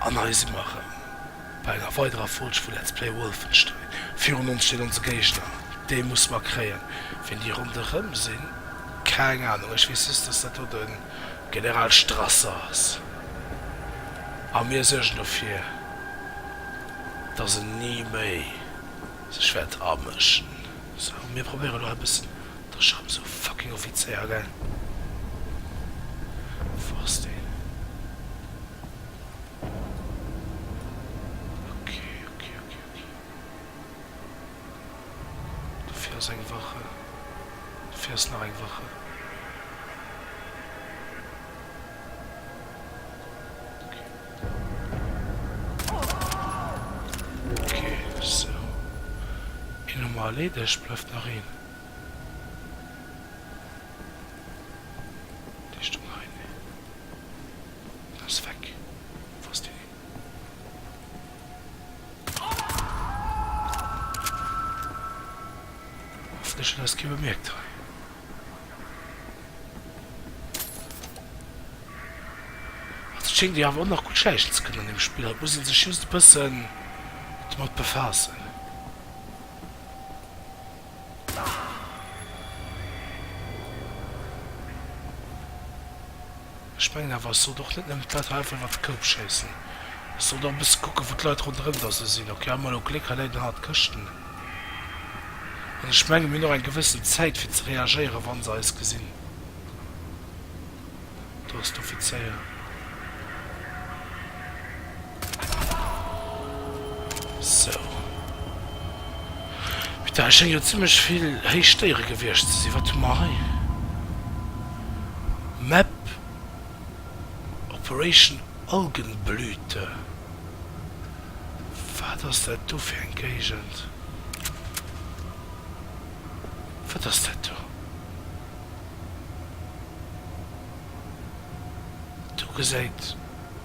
An hei si mer erëm bei enger weiderer Folg vu Let's Play Wolfenstein. Virun ons steet onse Géigner, dee musse mer kréien. Wien déi ronderëm sinn, keng Ahnung, ech weess just, dass dat do de General Strasser ass. A mir suergen dofir, dass en ni méi sech wäert amëschen. Sou, mir probéieren elo hei e bëssen Dat ass erëm sou fucking Offizéier, gell? Wou ass deen? Ok, ok, ok, ok. Dofir ass eng Wache. Dofir ass nach eng Wache. Ok. Ok, sou. Een hu mer erleedegt, bleift nach een. Dee stoung hei, nee. Den ass weg. Wou ass deen hin? Hoffentlech huet eis kee bemierkt hei. Also et schéngt jo awer och nach gutt schläichen ze kënnen an deem Spill. Et muss ee sech just e bëssen domat befaassen. Ech mengen awer, ech sollt och net nëmmen d'Leit hei einfach iwwert de Koup schéissen. Ech sollt och e bësse kucken, wou d'Leit ronderëm da sou sinn. Ok, hei hu mer elo Gléck, hei läit en hannert Këschten. An ech mengen, mir hunn och eng gewëssen Zäit fir ze reagéieren, wa se eis gesinn. Do ass d'Offizéier. Sou. Putain, hei schénge jo zimlech vill héich Déiere gewiescht ze sinn. Wat hu mer hei? Map Operation Algenblüte. Wat ass dat do fir eng Géigend? Wat ass dat do? Do gesäit,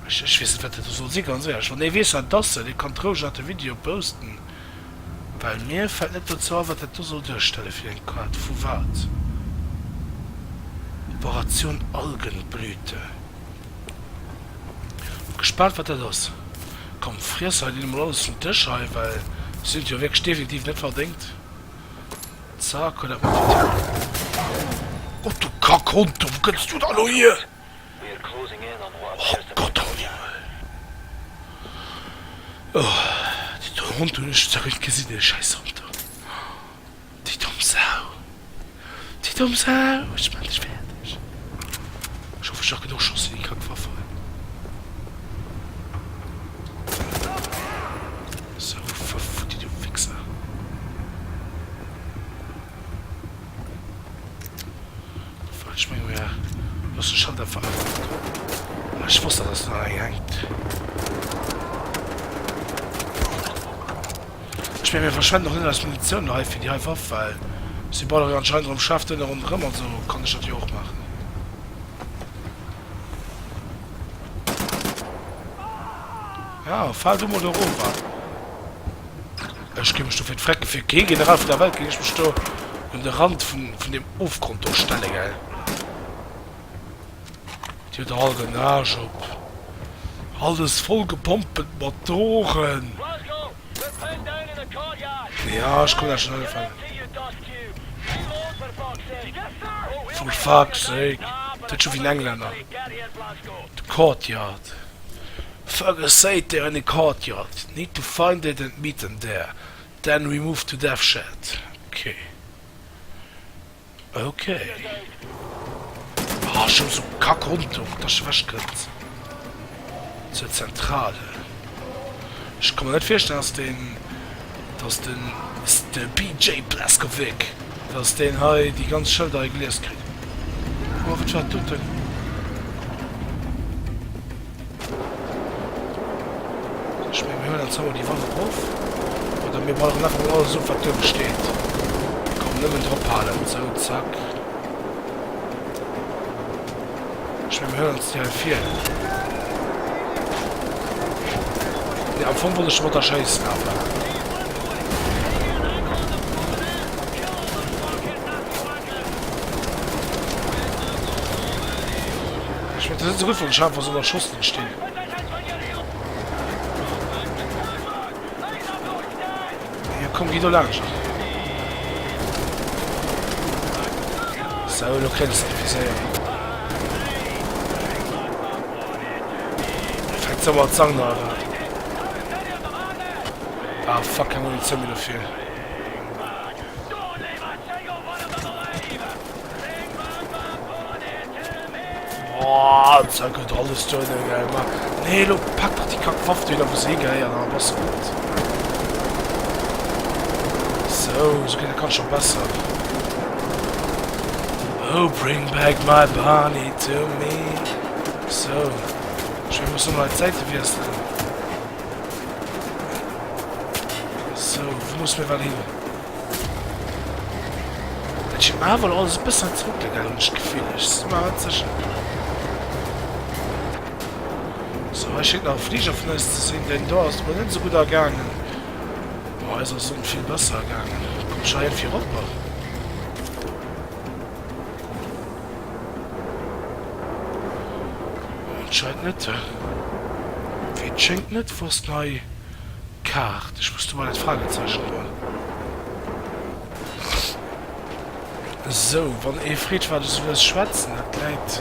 ech ech weess net wat dat do soll sinn, ganz éierlech. Wann ee weess wat et ass, dee kann et roueg ënnert de Video posten, well mir fält net dozou an wat dat do soll duerstelle fir eng Kaart vu wat. Operation Algenblüte. Gespaant wat dat ass. Komm friess hei deene mol alles vum Dësch hei, well si hunn et jo wierklech definitiv net verdéngt. Zack, huet dat mat fir Oh du Kackhond, du, wou kënns du da lo hier? Oh Gott am Himmel. Oh, déi Hond hunn ech zwar guer net gesinn, dee schäiss Hond do. Déi domm Sau. Déi domm Sau, ech man dech fäerdeg. Ech hoffen, ech hu nach genuch Schoss fir déi Kackwaff hei. Sou, verfutti du Wichser. Ech menge mir loossen de Schalldämpfer einfach op. Ah, ech wosst, dass nach eng hänkt. Ech menge mir verschwenden och net eis Munitioun hei fir déi hei Waff, well si ballere jo anscheinend erëm schaarf duerno ronderëm, also kann ech dat jo och maachen. Ja, fal du mol do erof, wa. Ech géing mech do fir d'Frecke fir kee General vun der Welt géing ech mech do un de Rand vun, vun deem Ofgrond do stelle, gell. Déi huet all den Aarsch op. Alles vollgepompelt mat Drogen. Ja, ech kommen da schon hëllefen. For fuck's sake. Dat scho wéi en Englänner. The Courtyard. Fergus said they're in the courtyard. Need to find it and meet them there. Then we move to Death Shed. Okay. Okay. Ah, schon so Kackhond do, dass du ewech kënns. Zur Zentrale. Ech ka mir net virstellen, dass den, dass den, de BJ Blazkowicz, dass deen hei déi ganz Schëlder hei gelies kritt. Oh, wat war dat denn? Ech mengen, mir huelen eis haut déi Waff erof. Oder mir balleren einfach mol alles of, wat do steet. Komm, nëmmen drop halen. Sou, zack. Ech mengen, mir huelen eis déi hei vir. Nee, am Fong wollt ech domatter schéissen, awer. Ech mengen, dat ass net esou gutt, wann ech einfach esou ënner Schoss stinn. Komm, géi do laanscht. Sou, elo kréien ech se viséiert. Fänkt se mat Sang nach oder wat? Ah fuck, keng Munitioun méi dofir. Boah, da gëtt alles duerno, gell, ma nee, lo pak dach déi kack Waff dohinner, wou se higehéiert, an da bass de gutt. Sou, sou geet dat ganz scho besser. Oh, bring back my Barney to me. Sou, ech mengen, mir mussen emol eis d'Säite wiesselen. Sou, wou musse mir well hin? Dat schéngt mer awer elo alles e bëssen ze ruckelen, gell, hunn ech d'Gefill. Ech si mer net sécher. Sou, hei schéngt nach e Fliger vun eis ze sinn. Deen do ass et mol net esou gutt ergaangen. Bon, eis ass et net vill besser ergaangen. Komm ech hei iergendwéi eropper? Anscheinend net, hä? Wéi et schéngt net. Wou ass denn hei Kaart? Ech muss do mol dat Fragezeichen huelen. Sou, wann ee freet wat ech sou lues schwätzen, dat läit,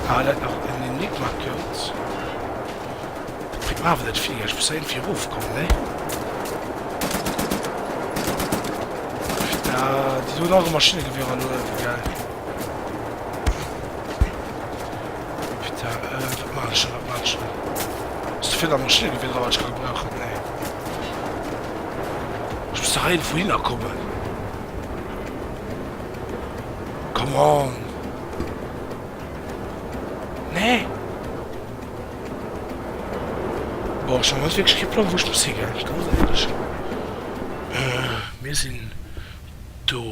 ah läit nach en Enigma Code. Dat bréngt mer awer net vill, ech muss da iergendwéi erofkommen, ne? Da, déi do hunn och e Maschinnegewierer elo uewen, gell? Putain, wat maan ech do, wat maan ech do? Ass do virun am Maschinengewier dran, wat ech ka gebrauchen? Nee. Ech muss dach iergendwou hinner kommen. Come on! Nee! Boah, ech hu am Moment wierklech kee Plang, wou ech muss higeen, ganz éierlech. Mir sinn do.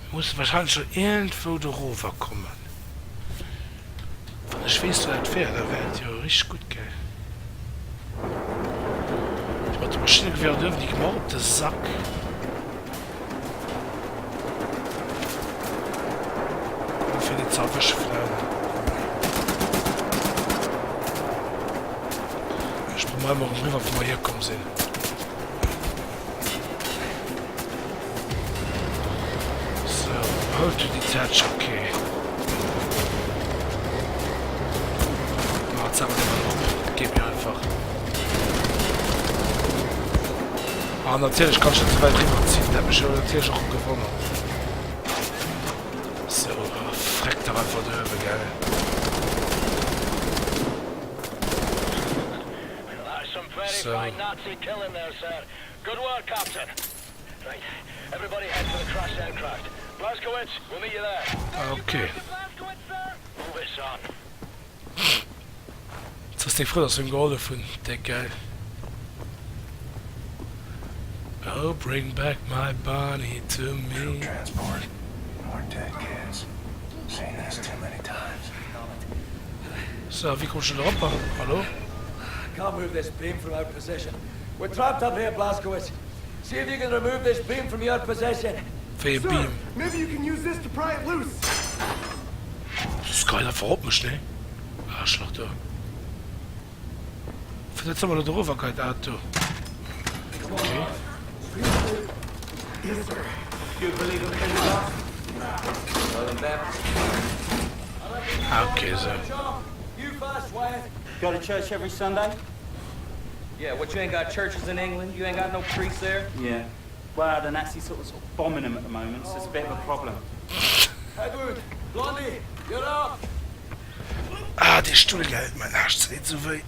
Mir musse wahrscheinlech do iergendwou dorower kommen. Wann ech weess wou dat wär, da wär et jo richteg gutt, gell? Déi mat de Maschinnegewehr do uewen, déi gi mer och op de Sack. Fir déi ze erwësche vun ënnen. Ech sprange mol erëm eriwwer, wou mer hierkomm sinn. So, hold to detach, okay. Ah, jetzt haben wir den mal drauf. Geht mir einfach. Ah, natürlich kann ich nicht so weit rüberziehen. Das hat mich ja natürlich auch gewundert. So, ah, freck doch einfach da oben, gell. So. Okay. Jetzt ass dee frou, dass wir him gehollef hunn. Déck geil. Oh, bring back my Barney to me. So, wéi komm ech do eropper? Hallo? Wéi e Beam? Soss geil einfach op mech, ne? Aarschlach do. Vun dat soll mer do erover geil. Ah, do. Okay. Ah, okay, so. Go to church every Sunday? Yeah, what, you ain't got churches in England? You ain't got no priests there? Yeah. Well, the Nazis sort of, sort of bombing them at the moment, so it's a bit of a problem. Edward, Blondie, you're up! Ah, dee Stull gehäit mäin Aarsch ze deet esou wéi.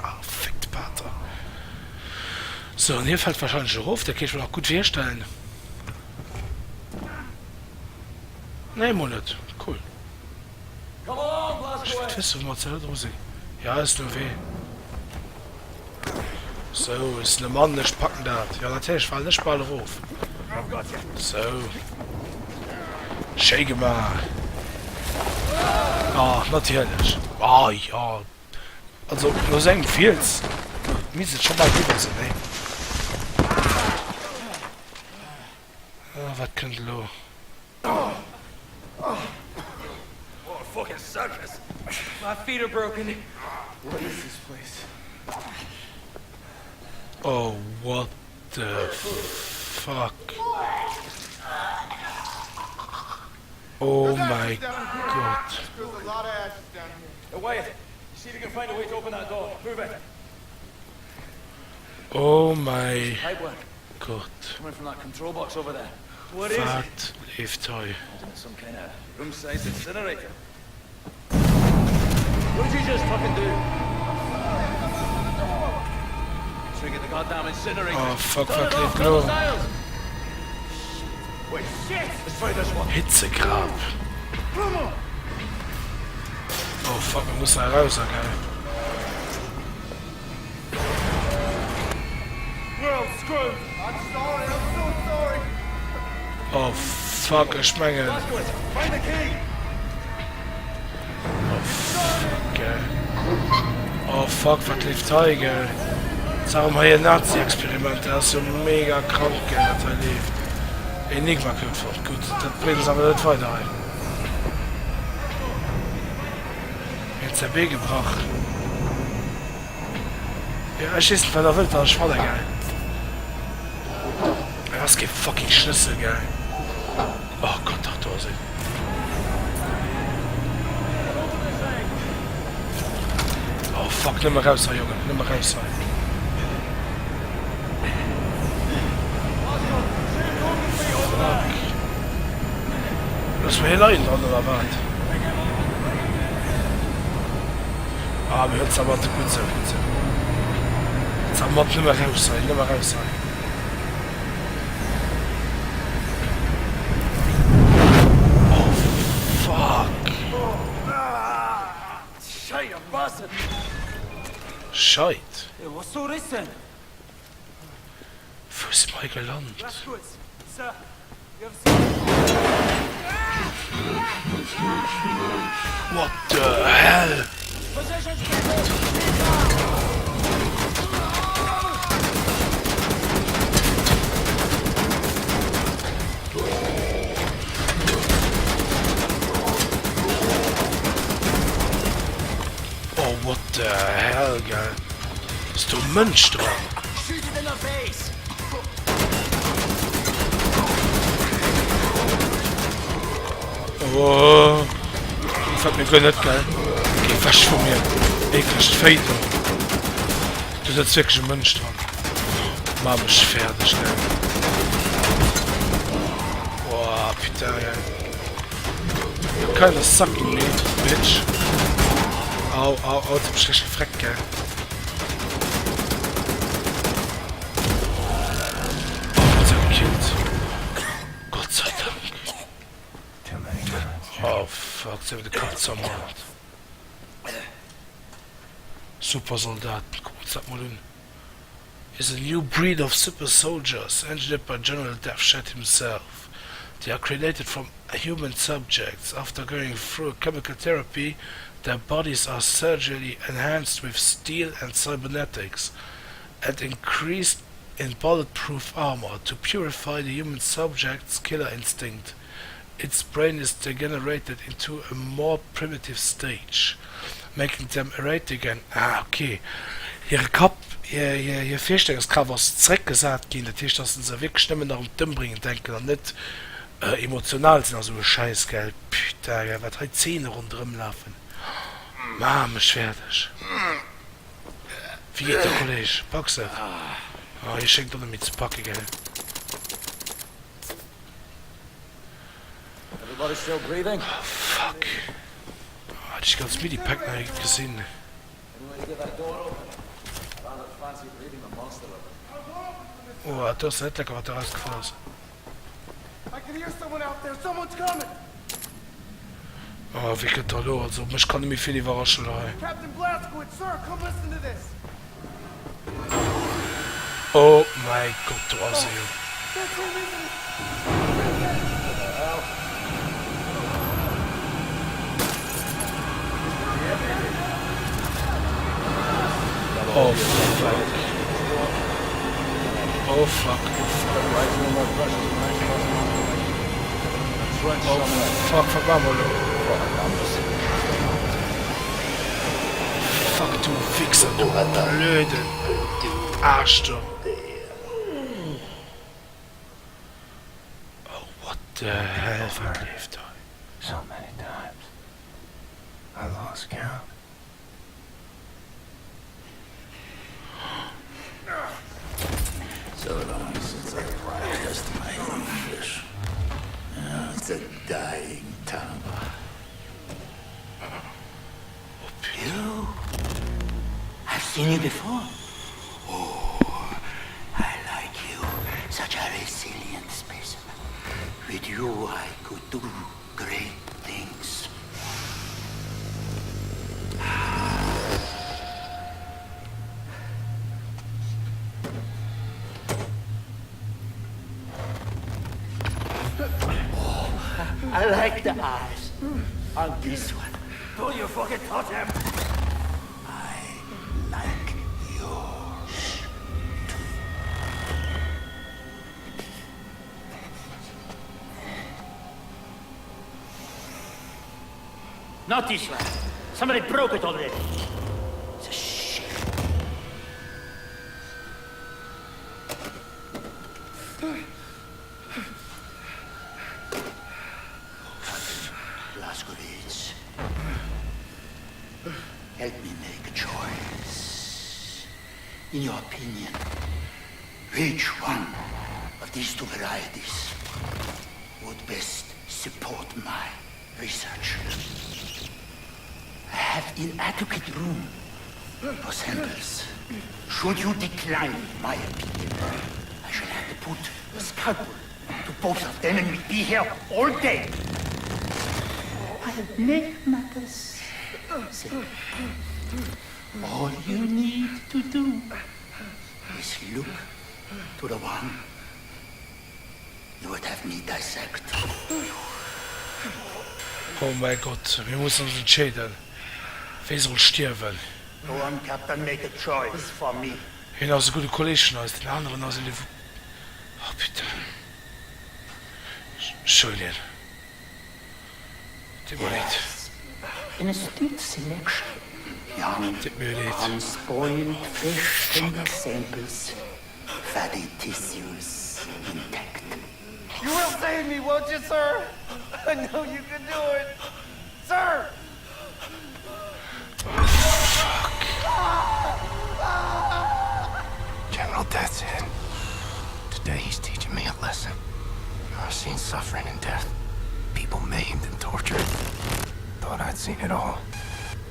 Ah, fick de Pater. So, an hie fält wahrscheinlech erof, dat kéint ech mer nach gutt virstellen. Nee, mol net. Cool. Ech wëllt wëssen, wou mer ze dru sinn. Ja, ass no wee. Sou, ech sinn e Mann, ech packen dat. Jo, natierlech falen ech bal erof. Sou. Schéi gemaach. Ah, natierlech. Ah, jo. Also, no sou engem Fiels misst et scho bal eriwwer sinn, nee? Ah, wat kënnt elo? Oh what the fuck. Oh my god. Oh my god. Wat leeft hei? Oh fuck, wat leeft elo? Hitzegrab. Oh fuck, mir mussen hei raus, okay. Oh fuck, ech mengen. Oh fuck, gell. Oh fuck, wat leeft hei, gell. Sag emol hei en Nazi-Experiment, dat ass jo mega krank, gell, wat hei leeft. Enigma-Code fonnt, gutt, dat bréngt ons awer net weider hei. Hien huet säi Bee gebrach. Jo, ech weess net wat der wëllt, dat ass schwanne gell. Dat ass kee fucking Schlëssel gell. Oh Gott, dach do ass een. Oh fuck, nëmme raus hei Jongen, nëmme raus hei. Fuck. Loosse mer hie leien dran oder wat? Ah, mir hunn Zermatte, gutt sou, gutt sou. Zermatt, nëmme raus hei, nëmme raus hei. Oh, fuck. Scheit. Wou si mer hei gelant? What the hell? Oh what the hell, gell? Ass do e Mënsch dran? Oh, gefällt mir guer net, gell? Geh weg vu mir, eklegt Véi do. Do sëtzt wierklech e Mënsch dran. Maach mech fäerdeg, gell? Boah, putain, gell? You're kinda sucking me, bitch. Au, au, au, jetzt hab ich richtig gefreckt, gell? Oh, sie hat gekillt. Gott sei Dank. Oh fuck, sie haben den Kapp zermalmt. Super Soldaten, guck uns dat mol un. Is a new breed of super soldiers engineered by General Deathshead himself. They are created from human subjects. After going through a chemical therapy, their bodies are surgically enhanced with steel and cybernetics and increased in bulletproof armor to purify the human subject's killer instinct. Its brain is degenerated into a more primitive stage, making them erratic and Ah, ok. Hire Kapp, hir Virstellungskraaft ass zeréckgesat ginn, dat heescht, dass se wierklech nëmmen nach un d'Ëmbréngen denken an net emotional sinn a sou e Schäiss, gell. Putain, gell, wat hei Zeene ronderëm lafen. Maach mech fäerdeg. Wéi geet der, Kolleg? Packs et? Ah, hie schéngt och net méi ze packe, gell. Oh fuck. Oh, hätt ech ganz Midi-Pack nach net gesinn. Oh, dat ass net lecker, wat do rausgefall ass. Oh, wéi gëtt der elo? Also, mech kann net méi vill iwwerraschen elo hei. Oh mäi Gott, do ass e jo. Oh fuck. Oh fuck, oh fuck. Oh fuck, wat maache mer elo? Fuck du Wichser, du Blöden. Aarsch do. Oh what the hell, wat leeft hei? So many times I lost count. So long since I practiced my English. It's a dying tongue. You? I've seen you before. Oh, I like you. Such a resilient specimen. With you, I could do great things. Oh, I like the eyes on this one. Don't you fucking touch him! I like yours too. Not this one. Somebody broke it already. It's a shame. Blazkowicz, help me make a choice. In your opinion, which one of these two varieties would best support my research? I have inadequate room for samples. Should you decline my appeal, I shall have to put a scalpel to both of them and we'd be here all day. I'll make matters simple. All you need to do is look to the one you would have me dissect. Oh mäi Gott, mir mussen ons entscheeden, wee soll stierwen. Go on, Captain, make a choice for me. Hien ass e gudde Kolleg vun eis, den aneren ass een, dee. Oh putain. Ech huelen hien. Deet mer leed. Yes, an astute selection. Young, Deet mir leed. unspoiled, fresh tender samples, fatty tissues intact. You will save me, won't you, sir? I know you can do it. Sir! Fuck. General Deathshead. Today he's teaching me a lesson. I've seen suffering and death. People maimed and tortured. Thought I'd seen it all.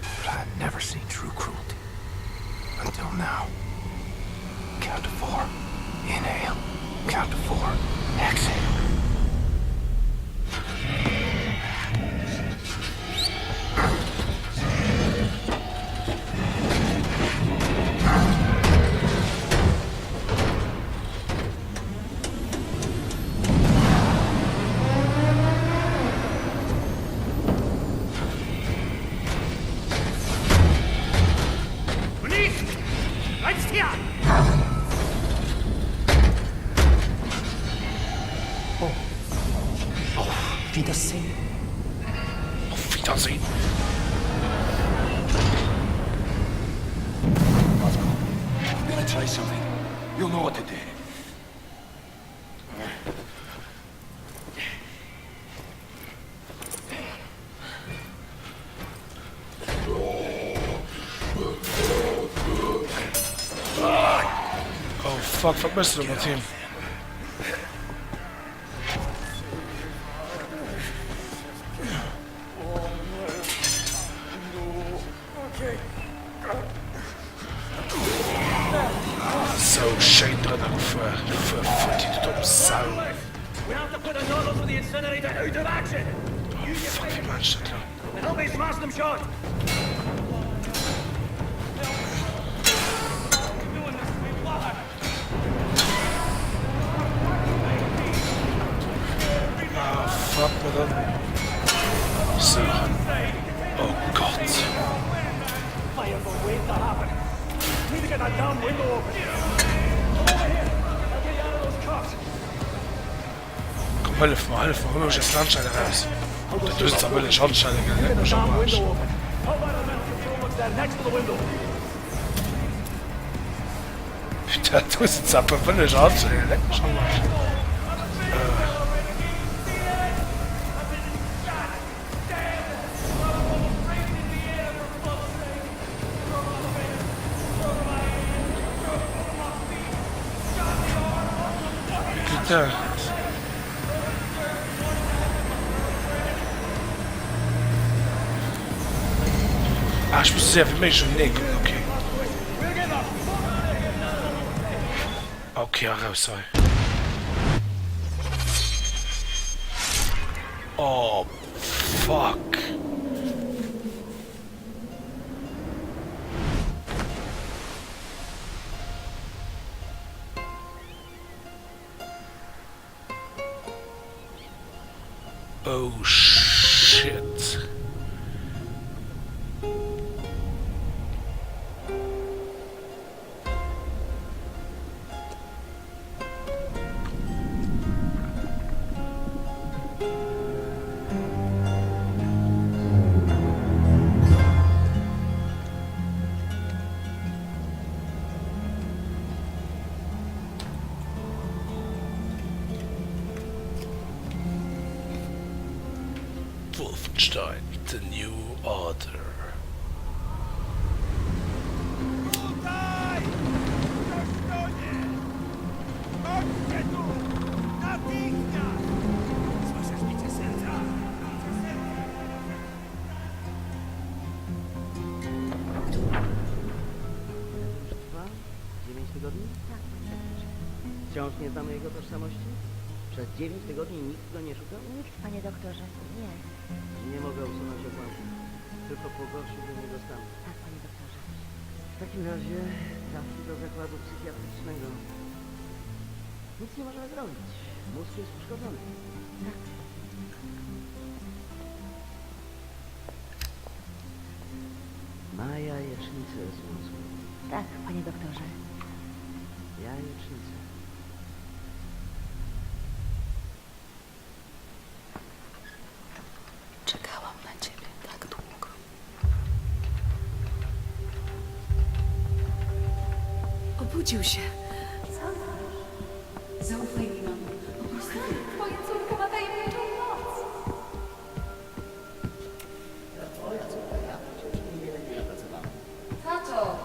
But I'd never seen true cruelty. Until now. Count to four. Inhale. Count to four. Exhale. Oh. Auf Wiedersehen. Auf Wiedersehen. I'm gonna try something. You'll know what to do. Oh fuck, wat méchs de do mat him? Sou schéin drënner gefuer, fuer futti du domm Sau. Oh fuck, wéi maan ech dat lo? Ah fuck, ma dann sou. Oh Gott. Komm hëllef mer, hëllef mer, hol mech aus den Handschellen eraus. Dat do sinn zwar bëlleg Handschellen, gell, leck mech am Aarsch. Putain, do sinn se awer wëlleg anzehalen, leck mech am Arsch. Putain. Ah, ech muss esou séier wéi méiglech un den kommen, okay. Okay, eraus hei. Oh, fuck. Oh shit. Wolfenstein, The New Order. Dziewięć tygodni? Tak, Wciąż nie znamy jego tożsamości? Przez dziewięć tygodni nikt go nie szukał? Nikt, panie doktorze, nie. Nie mogę usunąć okłamki. Tylko pogorszyłbym jego stan. Tak, panie doktorze. W takim razie trafi do zakładu psychiatrycznego. Nic nie możemy zrobić. Mózg jest uszkodzony. Tak. Ma jajecznicę z mózgu. Tak, panie doktorze. Jajecznicę. Czekałam na ciebie tak długo. Obudził się. Zaufaj mi, mamo. Po prostu twoja córka ma tajemniczą moc. Tato!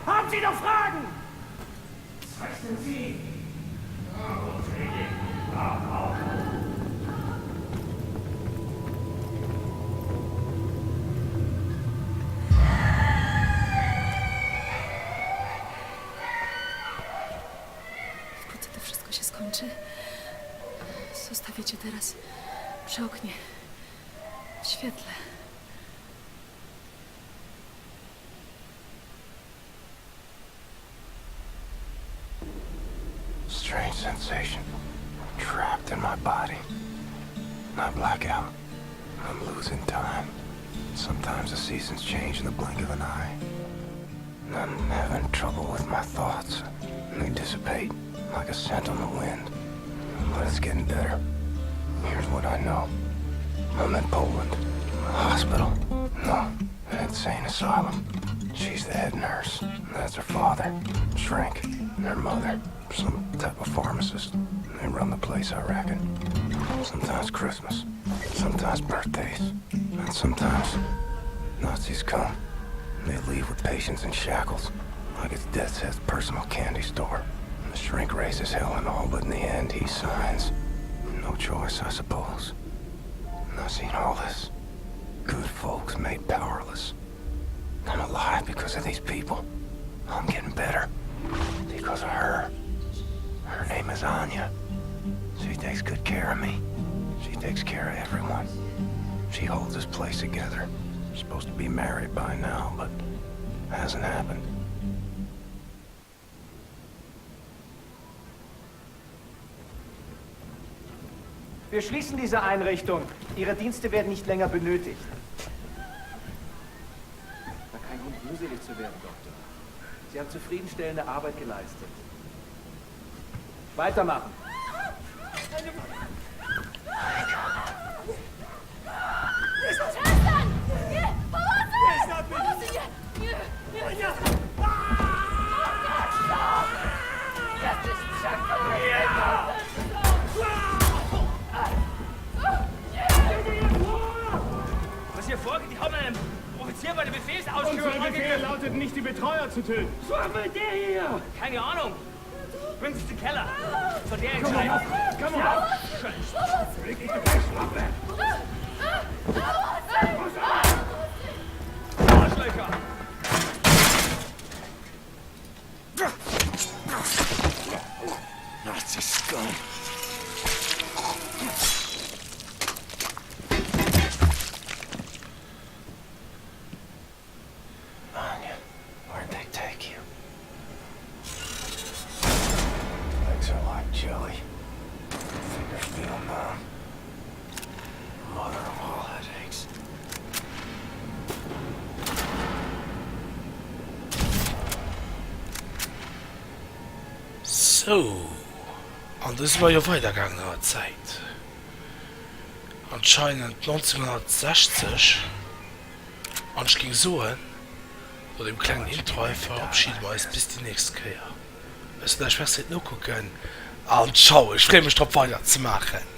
Haben Sie noch Fragen? Wkrótce to wszystko się skończy. Zostawię cię teraz przy oknie. W świetle. Strange sensation. Trapped in my body. Not blackout. I'm losing time. Sometimes the seasons change in the blink of an eye. I'm having trouble with my thoughts. They dissipate like a scent on the wind. But it's getting better. Here's what I know. I'm in Poland. A hospital. No, an insane asylum. She's the head nurse. That's her father. Shrink. And her mother. Some type of pharmacist. They run the place, I reckon. Sometimes Christmas. Sometimes birthdays. And sometimes Nazis come. They leave with patients in shackles. Like it's Death's Head's personal candy store. And the shrink raises hell and all, but in the end, he signs. No choice, I suppose. And I've seen all this. Good folks made powerless. I'm alive because of these people. I'm getting better. Because of her. Her name is Anya. She takes good care of me. She takes care of everyone. She holds this place together. Supposed to be married by now, but hasn't happened. Wir schließen diese Einrichtung. Ihre Dienste werden nicht länger benötigt. Da kein Grund, mühselig zu werden, Doktor. Sie haben zufriedenstellende Arbeit geleistet. Weitermachen. Przestań! Nie! Pomocy! Pomocy! Nie! Nie! Nie! Morderco! Jesteś przeklęty! Was hier vorgeht, die haben einen Offizier bei der Befehlsausführung Unser Befehl lautet nicht, die Betreuer zu töten. Keine Ahnung. Bringen Sie den Keller. Soll der entscheiden. Komm on! Arschlöcher! Nazi scum. Anya, where'd they take you? Legs are like jelly. Fingers feel numb. Mother of all headaches. Sou, an do si mer jo weidergaangen an der Zäit. Anscheinend 1960. An ech géing soen, no deem klengen Intro hei verabschide mer eis bis déi nächst Kéier. Ech soen iech Merci fir d'Nokucken an Ciao. Ech freeë mech drop weider ze maachen.